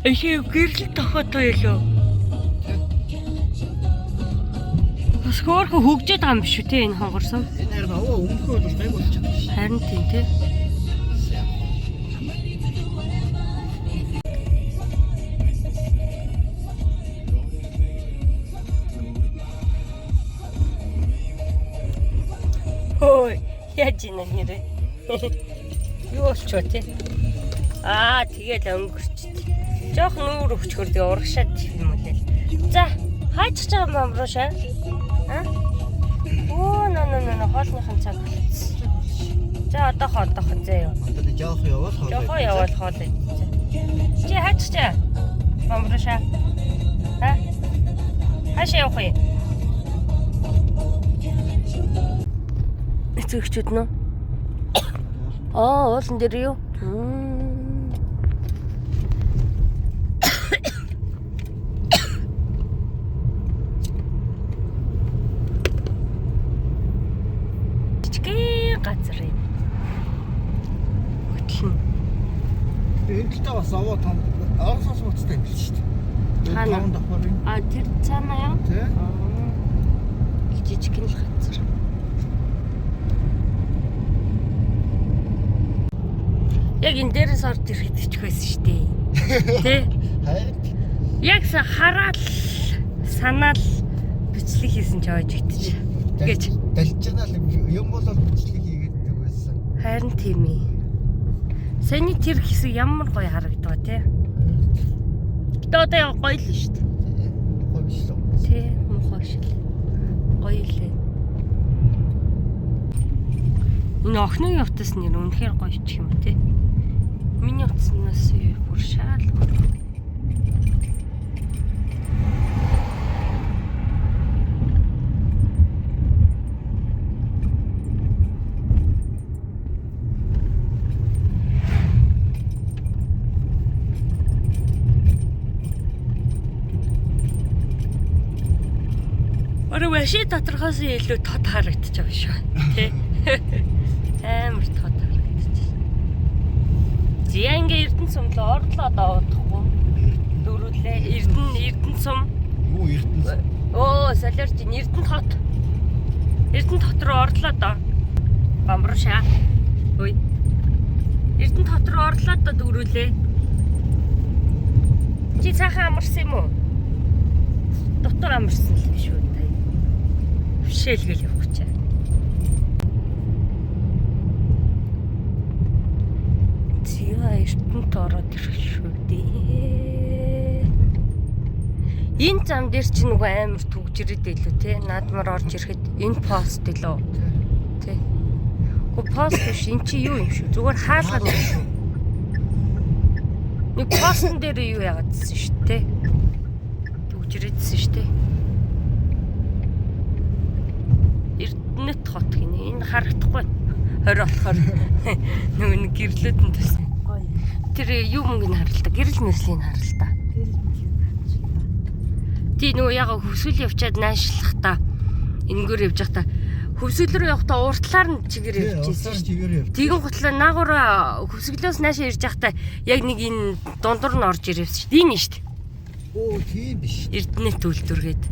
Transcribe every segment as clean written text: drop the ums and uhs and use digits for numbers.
Эхээ гэрэл тохиотой илүү. Бас хөөхөн хөгжөөд байгаа юм биш үү те энэ хонгорсон. Энэ харин овоо өмнөхөө бол гайг болчиход байна шүү. Харин тийм те. Хөөе, яаж ийнэ нэрээ. Юу болчихоо те. Аа, тэгэл өнгөрчт. Жоох нүүр өвчгөр тэгээ урагшаад юм уу лээ. За, хаачих жаа мамруушаа. Аа? Оо, нэ нэ нэ хоолныхан цаг болчихсон. За, одоохоо одоохоо зөө юу. Одоо нэг жоох яваал хоол. Жохоо яваал хоол идчихэ. Чи хаачих жаа. Мамруушаа. Аа? Хаашаа явах вэ? Эцэгчүүд нөө. Аа, уулан дээр юу? Мм. Жижигхэн газар юм. Хөтлөн. Энэ талдаа бас овоо том оросоос буцтай юм биш шүү дээ. Хаана? Таван давхар юм. А тэр цаана яа? Тэ? Аа. Жижигхэн л газар. Яг энэ дээрээс орж ирэхэд ичих байсан шүү дээ. Тэ? Харин Яг хараал санаал бичлэг хийсэн ч ойж идэж. Гэж. Далжирнал юм бол бичлэг хийгээд байсан. Харин тийм ээ. Саяны тэр хэсэг ямар гоё харагдгаа тий. Гэтэ одоо яг гоё л шүү дээ. Мухай биш л. Тий, муухай шиг. Гоё лээ. Энэ охины утас нэр үнэхээр гоё ч юм тий. Миний утаснаас бүр шаал. Өөрөө машин доторхоос илүү тод харагдчих байгаа шүү. Тэ. Амар тод харагдчих. Зя ингээ Эрдэнэ сумлаа орлоо одоо удахгүй. Дөрүлээ Эрдэнэ сум. Юу Эрдэнэ? Өө, солиорч Эрдэнэ хот. Эрдэнэ хот руу орлоо доо. Бамбаршаа. Ой. Эрдэнэ хот руу орлоо доо дөрүлээ. Чи цаахан амарсан юм уу? Дотор амарсан л биш үү та. Бишээлгээл явах гэж. Зя Эрдэнэт ороод ирэх шүү дээ. Энэ зам дээр чи нөгөө амар түгжрээд илүү те. Наадмар орж ирэхэд энэ пост илүү те. Гэхдээ пост биш эн чи юу юм шүү. Зүгээр хаалга юм шүү. Нэг постн дээр юу яагаадсэн шүү те. Түгжрээдсэн шүү те. Эрдэнэт хот гинэ. Энэ харагдахгүй. 20 болохоор нөгөө нэг гэрлүүд нь төсөн. Гоё. Тэр юу мөнгө нь харал та. Гэрэл мэрлийн харал та. Гэрэл мэрлийн харж байна. Тий нөгөө яг хөвсгөл явчаад найшлах та энэгээр явж байхдаа хөвсгөл рүү явахдаа уртлаар нь чигээр явж байсан шүү дээ. Чигээр явж. Тэгэн гутлаа наагур хөвсгөлөөс наашаа ирж байхдаа яг нэг энэ дундуур нь орж ирсэн шүү дээ. Энэ шүү дээ. Оо тийм биш. Эрдэнэт үйлдвэргээд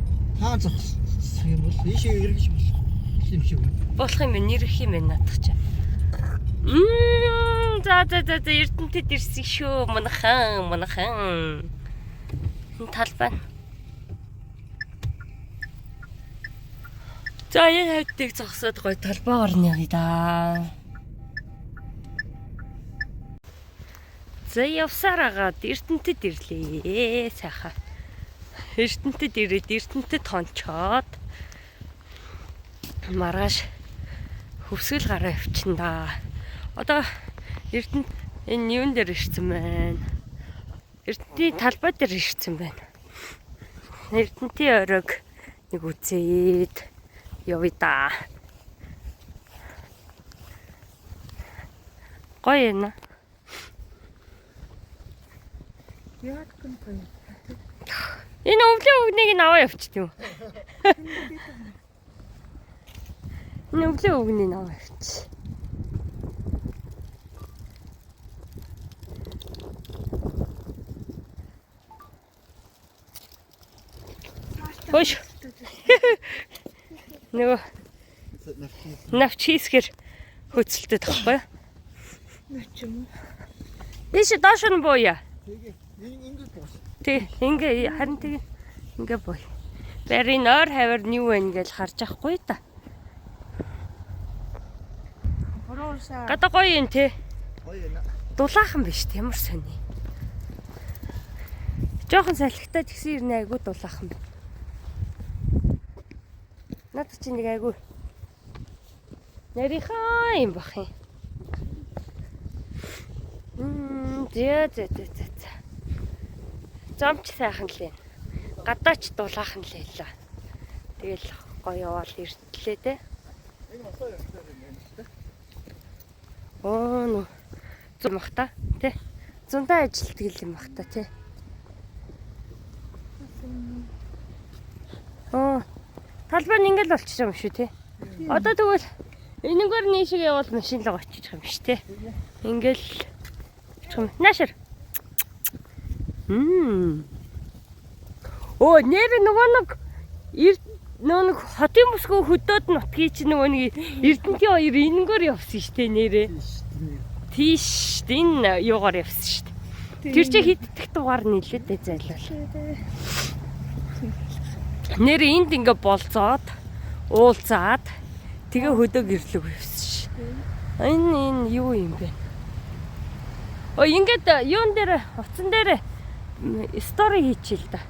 Хаан зогссон юм бол ийшээ эргэж болох юм шиг байна. болох юм байна, нэрэх юм байна наадах чи. За за за за Эрдэнэтэд ирсэн шүү. Манахан, манахан. Энэ талбай. За энэ хавьдыг зогсоод гоё талбай орно явъя да. За явсаар агаад Эрдэнэтэд ирлээ. Сайхан. Эрдэнэтэд ирээд Эрдэнэтэд хончоод маргааш хөвсгөл гараа явчихна да. Одоо Эрдэнэ энэ юун дээр ирсэн байна. Эрдэнтийн талбай дээр ирсэн байна. Эрдэнтийн оройг нэг үзээд явъя да. Гоё юм. Яг гэн гоё. Энэ өвлийн өвгнийг нь аваа явчих юм. Энэ өвлийн өвгнийг аваа явчих. Хөөш. Нөгөө навч хийсгэр хөөцөлдөд тахгүй юу? Навч юм уу? Ийш доош нь бууя. Тэгээ ингэ буус. Тий, ингээ харин тэгээ ингээ бууя. Барин ойр хавар нь юу вэ гэж харж ахгүй та. Буруусаа. Гадаа гоё юм те. Гоё юм. Дулаахан биш те ямар сони. Жохон салхитай ч гэсэн ирнэ айгу дулаахан байна. Надад чи нэг айгу нарийнхан юм бах юм. Зэ зэ зэ зэ зэ. Зомч сайхан л юм. Гадаач дулаахан л байлаа. Тэгэл гоё яваал иртлээ те. Энэ осоо явчихсан юм байна шүү дээ. Оо нөө зун бах та тий. Зундаа ажилтдаг юм бах та тий. Оо талбай нь ингээл болчих юм шүү тий. Одоо тэгвэл энэнгээр нийшиг явуул машин л очиж юм биш тий. Ингээл очих юм. Наашир. Мм. Оо нэр нөгөө нэг нөгөө нэг хотын бүсгүй хөдөөд нутгийн чинь нөгөө нэг Эрдэнтийн хоёр энэнгээр явсан шүү дээ нэрээ. Тийш дээ. Тийш энэ юугаар явсан шүү дээ. Тэр чинь хиддэх дугаар нийлээд дээ зайлвал. Нэр энд ингээ болцоод уулзаад тэгээ хөдөө гэрлэг явсан ш. Энэ энэ юу юм бэ? Өө ингээд юун дээр утсан дээр story хийчихэл да.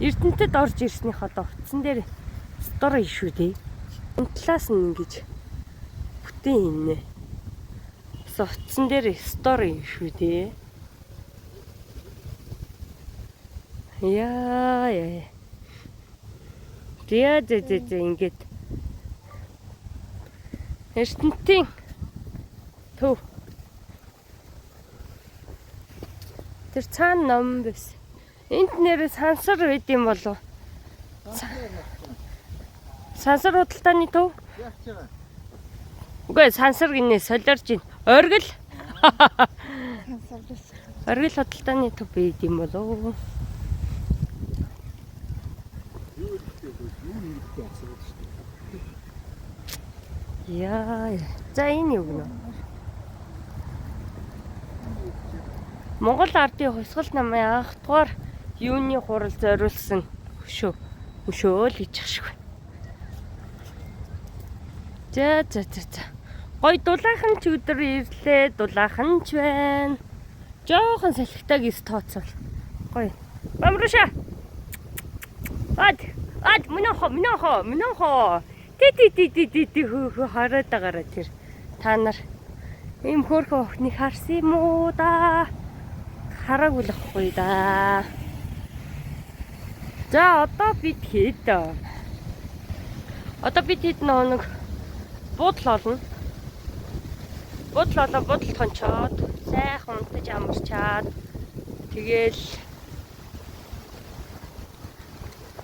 Эрдэнтэд орж ирснийх одоо утсан дээр story шүү дээ. Энэ талаас нь ингэж бүтэн хийнэ. Бас утсан дээр story шүү дээ. Яа яа. Зя зя зя зя ингээд Эрдэнтийн төв. Тэр цаана ном байсан. Энд нэрээ сансар байд юм болов. Сансар худалдааны төв. Яаж ч байгаа. Үгүй сансар гинэ солиорж ийн. Оргил. Сансар байсан. Оргил худалдааны төв байд юм болов. Юу хэрэгтэй вэ? Юу хэрэгтэй асууад шүү дээ. Яа. За энэ юу гэнэ? Монгол ардын хувьсгал намын анхдугаар юуны хурал зориулсан хөшөө. Хөшөө л гэж шиг байна. За за за за. Гой дулаахан ч өдөр ирлээ, дулаахан ч байна. Жохон салхитай гис тооцоол. Гой. Бамруша. Ад, ад мөнөхө, мөнөхө, мөнөхө. Ти ти ти ти ти ти хөө хөө хараад байгаараа тэр. Та нар ийм хөөрхөн охиныг харсан юм уу да? Хараагүй л ахгүй да. За одоо бид хэд? Одоо бид хэд нэг буудал олно. Буудал олоо буудал тончоод сайхан унтаж амарчаад тэгээл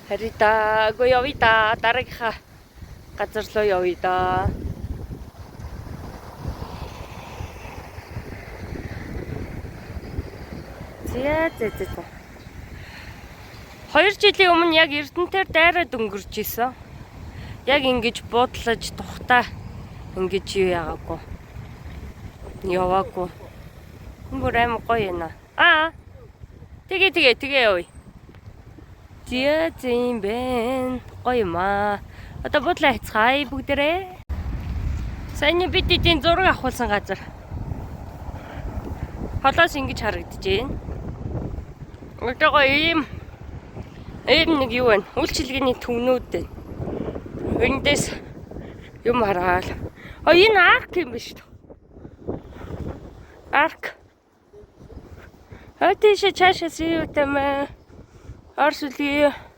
харъя да. Үгүй явъя да. Дараагийнхаа газар руу явъя да. За за за за. 2 жилийн өмнө яг Эрдэнтээр дайраад өнгөрч исэн. Яг ингэж буудлаж тухтаа ингэж юу яагаагүй. Яваагүй. Энэ бүр амар гоё юм аа. Тэгээ тэгээ тэгээ явъя. Зя зэм бэн гоё юм аа. Одоо буудлаа хайцгаая бүгдээрээ. Саяны бид эдийн зураг авахулсан газар. Холоос ингэж харагдаж байна. Одоо гоё ийм ийм нэг юу вэ? Үйлчилгээний түмнүүд байна. Эндээс юм хараал. А энэ арк юм биш үү? Арк. А тийшээ цаашаа сүйтэмэ. Орсүлээ.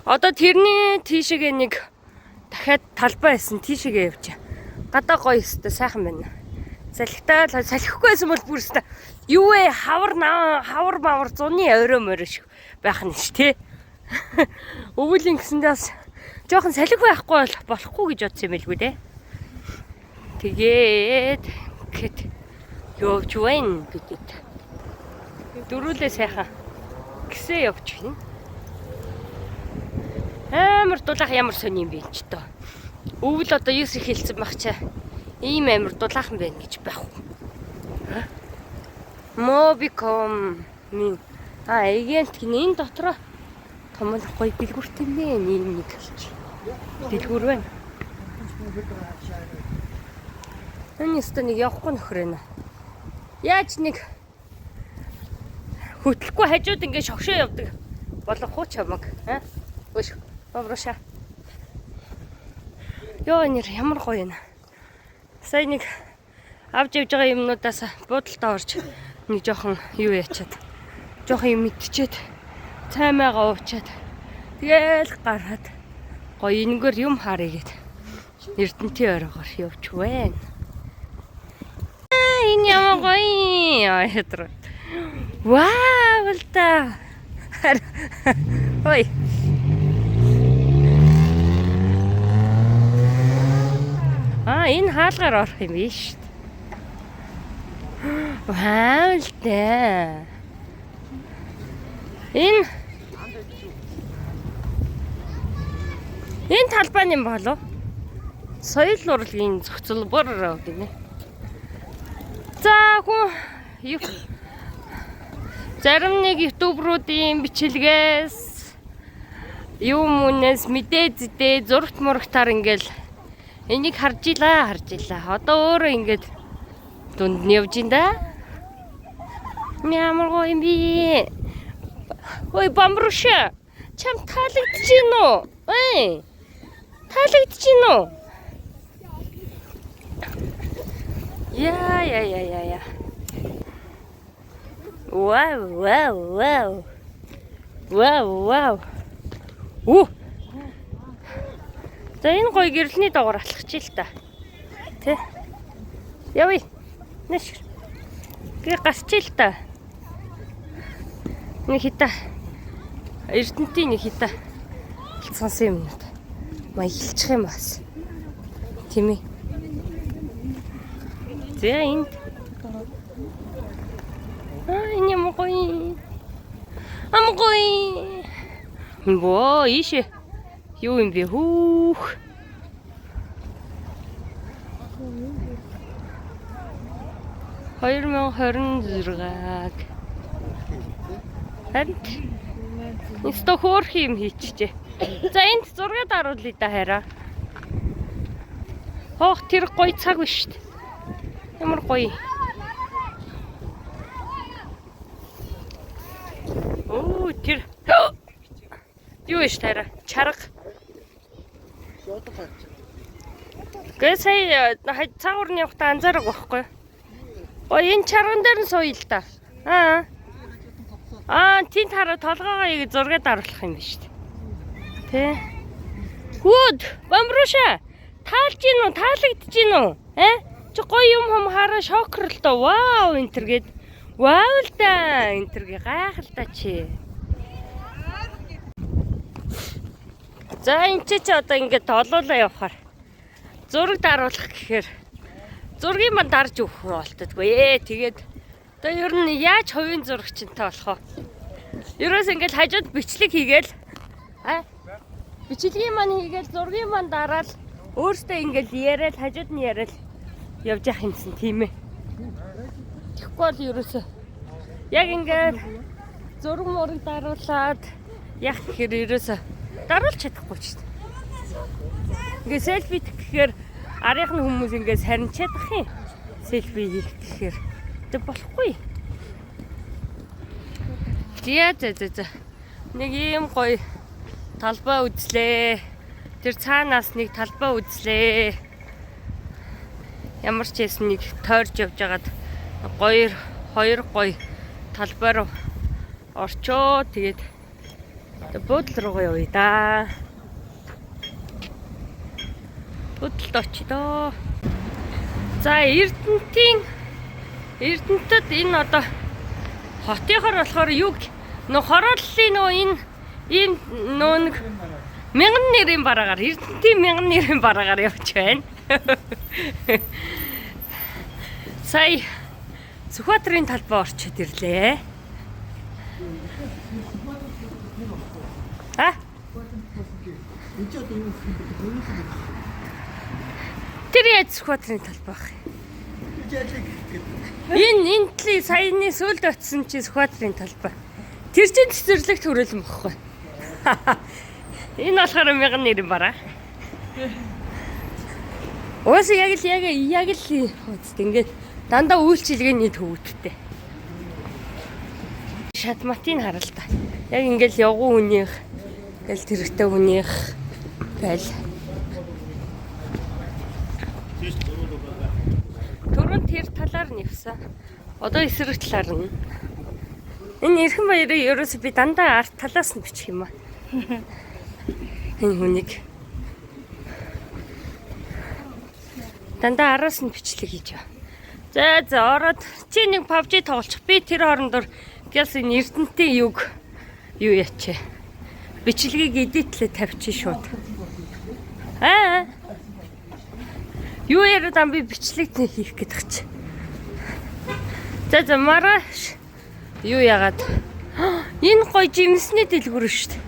Одоо тэрний тийшээгээ нэг дахиад талбай байсан тийшээгээ явж. Гадаа гоё өстэй сайхан байна. Салхитай л салхихгүй байсан бол бүр өстэй. Юу вэ? Хавар хавар мавар зуны орой морой шиг байх нь ш тэ. Өвөлийн гэсэндээ бас жоохон салхи байхгүй бол болохгүй гэж бодсон юм билгүй дээ. Тэгээд гэт явж байна бидэд. Дөрүүлээ сайхан гисээ явж байна. Амар дулаах ямар сони юм бэ энэ ч тоо. Өвөл одоо 9 эхэлсэн баг чаа. Ийм амар дулаахан байна гэж байх уу? Mobicom минь. А агент гинэ энэ дотроо том л гоё дэлгүүртэй юм бэ ийм нэг дэлгүүр байна. Энэ өстө нэг явахгүй нөхөр байна. Яаж нэг хөтлөхгүй хажууд ингээ шогшоо явдаг болох уу чамаг аа? Өш. Боброша. Йоо нэр ямар гоё юм. Сая нэг авч явж байгаа юмнуудаас буудалтаа орж нэг жоохон юу ячаад жоохон юм идчихэд цаймаагаа уучаад тэгээл гараад гоё энэгээр юм харъя гэд Эрдэнтийн оройгоор явж байна. Аа, энэ ямар гоё яатраа. Вау л та. Ой. Аа, энэ хаалгаар орох юм биш шүү дээ. Вау л та. Энэ Энэ талбай юм болов? Соёл урлагийн зохицолбор гинэ. За хүн зарим нэг ютуберуудын бичлэгээс юм үнээс мэдээ зэдээ зурагт мурагтаар ингээл энийг харж илаа харж илаа. Одоо өөрөө ингээд дунд нь явж ин да. Ямар гоё юм бэ? Ой бамбруша. Чам таалагдж гин үү? Ой. Таалагдж гин үү? Яа яа яа яа яа. Вау вау вау. Вау вау. Үу. За энэ гоё гэрлэний дагуур алхах чи л та. Тэ. Явъя. Нэш. Гэ гарч ил та. Нэг хитэ. Эрдэнтийн нэг хитэ. Сонсон юмнууд. Маялчих юм бас. Тийм ээ. За энд. Аа энэ юм гоё. Ам гоё. Боо ийшээ. Юу юм бэ хүүх. 2026-г. Харин өстө хөөх юм хийчихжээ. За энд зураг даруулъя да хараа. Хоох тэр гоё цаг биш шүү дээ. Ямар гоё. Оо тэр юу ш тараа чарга. Гэ сая цагуурны явахдаа анзаараг байхгүй. Ой энэ чарган дээр нь сууя л да. Аа. Аа тэнд хараа толгоогоо яг зураг даруулах юм биш үү? Тэ. Гүд бамбруша таалж гин үү? Таалагдж гин үү? Э? Чи гоё юм хум хараа шокрлоо. Вау энэ төр гээд. Вау л да энэ төр гэ гайхалтай чи. За энэ чи одоо ингээд олуулаа явахаар зураг даруулах гэхээр зургийн манд дарж өгөх юм болтдоггүй ээ. Тэгээд одоо ер нь яаж хувийн зурагчтай болох вэ? Ерөөс ингээд хажууд бичлэг хийгээл бичлэгийн маань хийгээл зургийн маань дараал өөртөө ингээд яриад хажууд нь яриад явж явах юмсан тийм ээ. Тэгэхгүй бол ерөөсөө яг ингээд зураг мураг даруулаад яг гэхээр ерөөсөө даруулж чадахгүй ч. Ингээд селфи гэхээр арын хүмүүс ингээд сарничаад ах юм. Селфи хийх гэхээр тэг болохгүй. За за за за. Нэг ийм гоё талбай үзлээ. Тэр цаанаас нэг талбай үзлээ. Ямар ч байсан нэг тойрж явж байгаад гоё хоёр гоё талбай руу орчоо. Тэгээд буудлын руугаа явъя да. Буудлд очие доо. За Эрдэнтэд энэ одоо хотынхоор болохоор юу нөө хорооллын нөө энэ ийм нөө нэг мянган нэрийн бараагаар Эрдэнтийн мянган нэрийн бараагаар явж байна. Сая Сүхбаатарын талбай орчод ирлээ. А? Энд ч одоо юу гэх юм бэ? Хөрөлөн гэх. Тэр яаж Сүхбаатарын талбай байх юм? Энд яаж гэх. Энэ талын саяны сүүлд очисон чи Сүхбаатарын талбай. Тэр чинь цэцэрлэгт хүрээлэн бохгүй. Энэ болохоор 1090 бараа. Уус яг л яг л үст ингээд дандаа үйлчилгээний төвүүдтэй. Шатматын харал та. Яг ингээл явган хүнийх, ингээл тэрэгтэй хүнийх гээл. Түрүүн тэр талаар нь явсан. Одоо эсрэг талаар нь. Энэ эрхэн баярыг ерөөсөө би дандаа арт талаас нь бичих юм аа. Энэ хүнийг дандаа араас нь бичлэг хийж байгаа. За за ороод чи нэг PUBG тоглолчих. Би тэр хоорондор гялс энэ Эрдэнтийн юг юу ячээ. Бичлэгийг edit лээ тавьчих шууд. Аа. Юу яриад ам би бичлэг хийх гэдэг чи. За за маргааш юу яагаад энэ гоё жимсний дэлгүүр шүү дээ.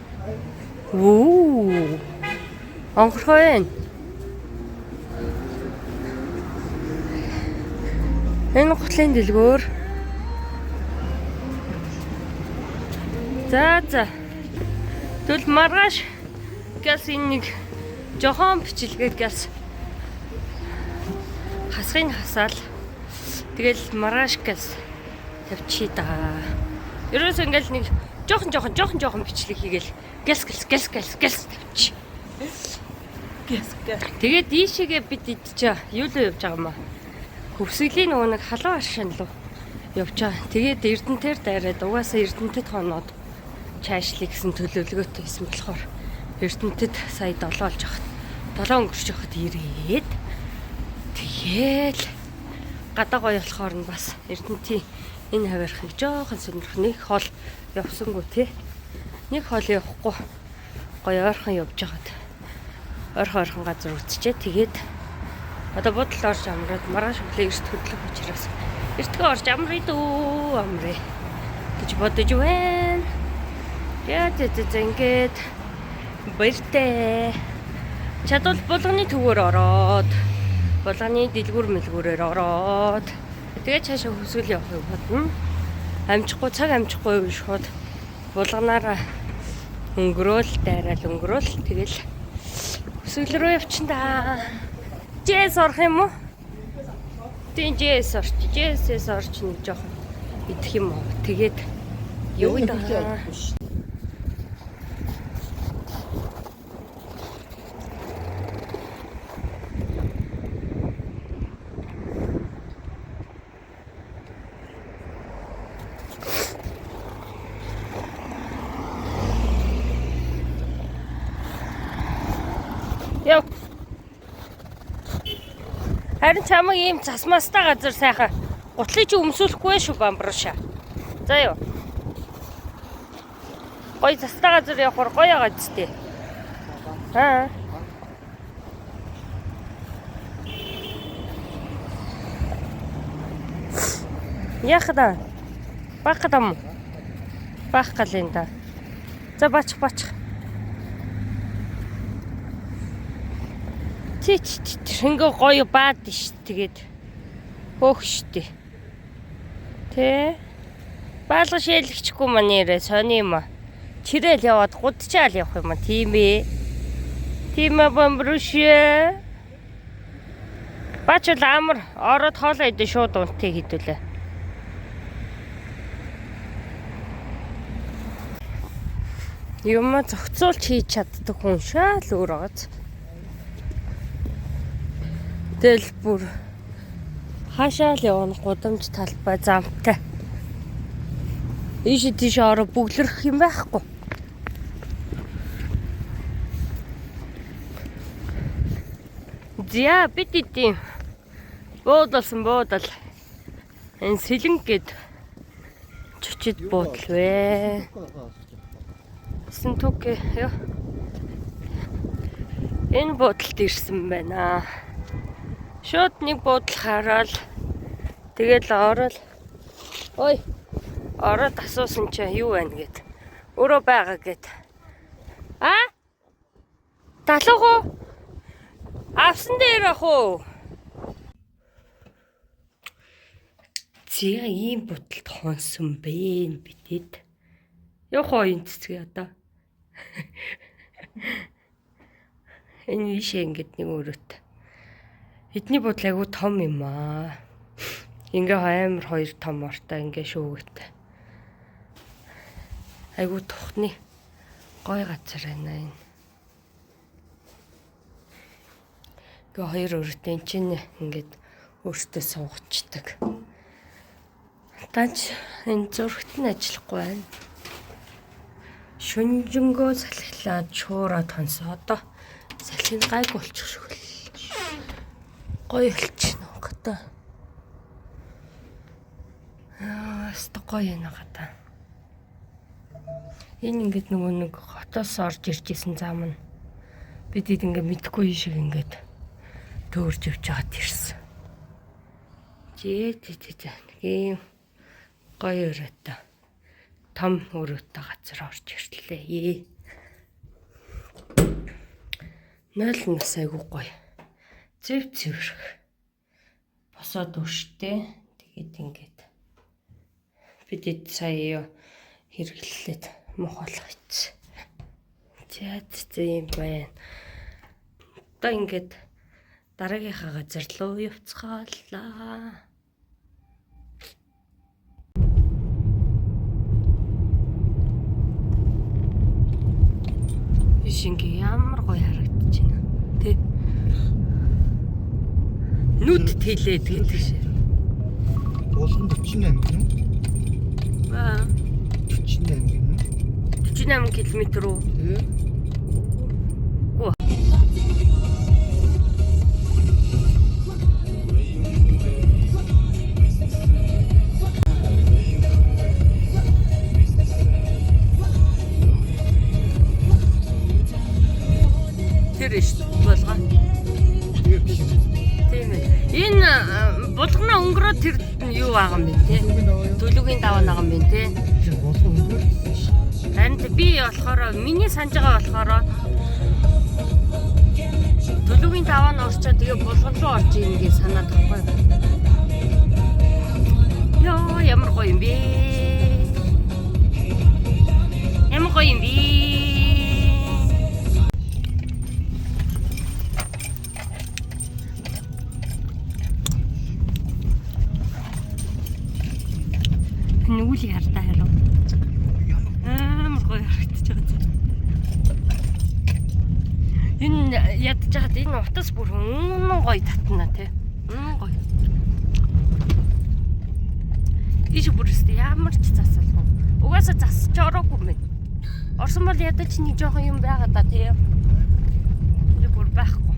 Вүү. Онгорхой байна. Энэ гутлын дэлгүүр. За за. Тэгвэл маргааш гяс энэ нэг жохон бичлэгээ гяс хасхыг хасаал. Тэгэл маргааш гяс тавьчих да. Ерөөсөө ингээл нэг жохон жохон жохон жохон бичлэг хийгээл гяс гяс гяс гяс гяс тавьчих. Гэс гэс. Тэгээд ийшээгээ бид идчихэ юу л явж байгаа юм аа. Хөвсгөлийн нөгөө нэг халуун аршин руу явж байгаа. Тэгээд Эрдэнтээр дайраад угаасаа Эрдэнтэд хоноод чаашлыг гэсэн төлөвлөгөөтэй байсан болохоор Эрдэнтэд сая 7 олж явахад 7 өнгөрч явахад ирээд тэгээл гадаа гоё болохоор нь бас Эрдэнтийн энэ хаваархыг жоохон сонирх нэг хол явсангүй тий. Нэг хол явахгүй гоё ойрхон явж байгаад ойрхон ойрхон газар үзчихээ. Тэгээд одоо буудлын орж амраад маргааш өглөө эрт хөдлөх учраас эртгээ орж амрая дөө амрая гэж бодож байна. Яа зэ зэ зэ ингээд баяртай. Чадвал булганы төвөөр ороод булганы дэлгүүр мэлгүүрээр ороод тэгээд цаашаа хөвсгөл явахыг бодно. Амжихгүй цаг амжихгүй шууд булганаараа өнгөрөөл дайраал өнгөрөөл тэгэл хөвсгөл рүү явчин да. Жээс орох юм уу? Тийм жээс орч. Жээсээс орч нэг жоохон идэх юм уу? Тэгээд юу даа. Яв. Харин чамаг ийм засмастай газар сайхан гутлыг чи өмсүүлэхгүй шүү бамбарша. За юу. Гой застай газар явахаар гоё байгаа зү. Аа. Яах да? Бах гэдэг юм. Бах гал энэ да. За бачих бачих. Чи чи чи ингээ гоё баад ш тэгээд хөөх штэ. Тэ? Баалга шээлгчихгүй маа нэрэ сони юм а. Чирээл яваад гудчаал явах юм а тийм ээ. Тийм ээ бомбрушээ. Бач бол амар ороод хоолоо идэ шууд унтыг хідүүлээ. Юм зохицуулж хийж чаддаг хүн шаал өөр байгааз. Тэгэл бүр хаашаа л явна гудамж талбай замтай. Ийш тийш ороо бүглэрх юм байхгүй. За бид идэм. Буудалсан буудал. Энэ сэлэнг гээд чөчид буудал вэ. Сэнтүк ёо. Энэ буудалд ирсэн байна. Шууд нэг буудал хараад тэгэл орол. Ой. Ороод асуусан чинь юу байна гэд. Өөрөө байгаа гэд. А? Далуух уу? Авсан дээр ах уу? Зя ийм буталд хонсон бэ бидэд. Явах уу энэ цэцгээ одоо. Энэ ийшээ ингээд нэг өрөөт. Эдний будал айгу том юм аа. Ингээ амар хоёр том ортой ингээ шүүгээтэй. Айгу тухны гой газар байна энэ. Ингээ хоёр өрөөтэй эн чинь ингээд өөртөө суугчдаг. Данч энэ зурагт нь ажиллахгүй байна. Шүнжэнгөө салхилаад чуураад хонсоо одоо салхин гайг болчих шиг л. Гоё болчихно гадаа. Аа, өстө гоё юм гадаа. Энэ ингээд нөгөө нэг хотоос орж ирж исэн зам нь бид эд ингээд мэдхгүй шиг ингээд төөрж явж байгаад ирсэн. Жээ жээ жээ нэг юм гоё өрөөтэй том өрөөтэй газар орж ирлээ. Нойл нас айгуу гоё. Зэв цэвэрх. Босоод өштэй. Тэгээд ингээд бид эд сая хэрэглээд мух болох хийсэн. За зэ юм байна. Одоо ингээд дараагийнхаа газар руу явцгаалаа. Биш ингээ ямар гоё харагдаж байна. Тэ. Нүд тэлээд гэдэг шиг. Булган 48 гэнэ. Аа, 48 гэнэ. 48 км үү? Тэ. Гүү. Тэр иш булган. Тэгээ биш юм. Тийм ээ. Энэ булгана өнгөрөө тэр юу байгаа юм бэ те? Түлүгийн даваа юу? Төлөгийн даваа байгаа юм бэ те? Тэр булган өнгөрөө. Харин би болохоор миний санаж байгаа болохоор төлөгийн даваа нь орчоо тэгээ булган руу орж ийн гэж санаад байхгүй. Йоо ямар гоё юм бэ? Ямар гоё юм бэ? Нүглийг хардаа харав. Амар гоё харагдаж байгаа. Энэ ядж хаад энэ утас бүр үнэн гоё татна тий. Үнэн гоё. Ийш бүр өстө ямар ч засалгүй. Угаасаа засч ороогүй юм байна. Орсон бол ядаж нэг жоохон юм байгаа да тий. Тэр бүр байхгүй.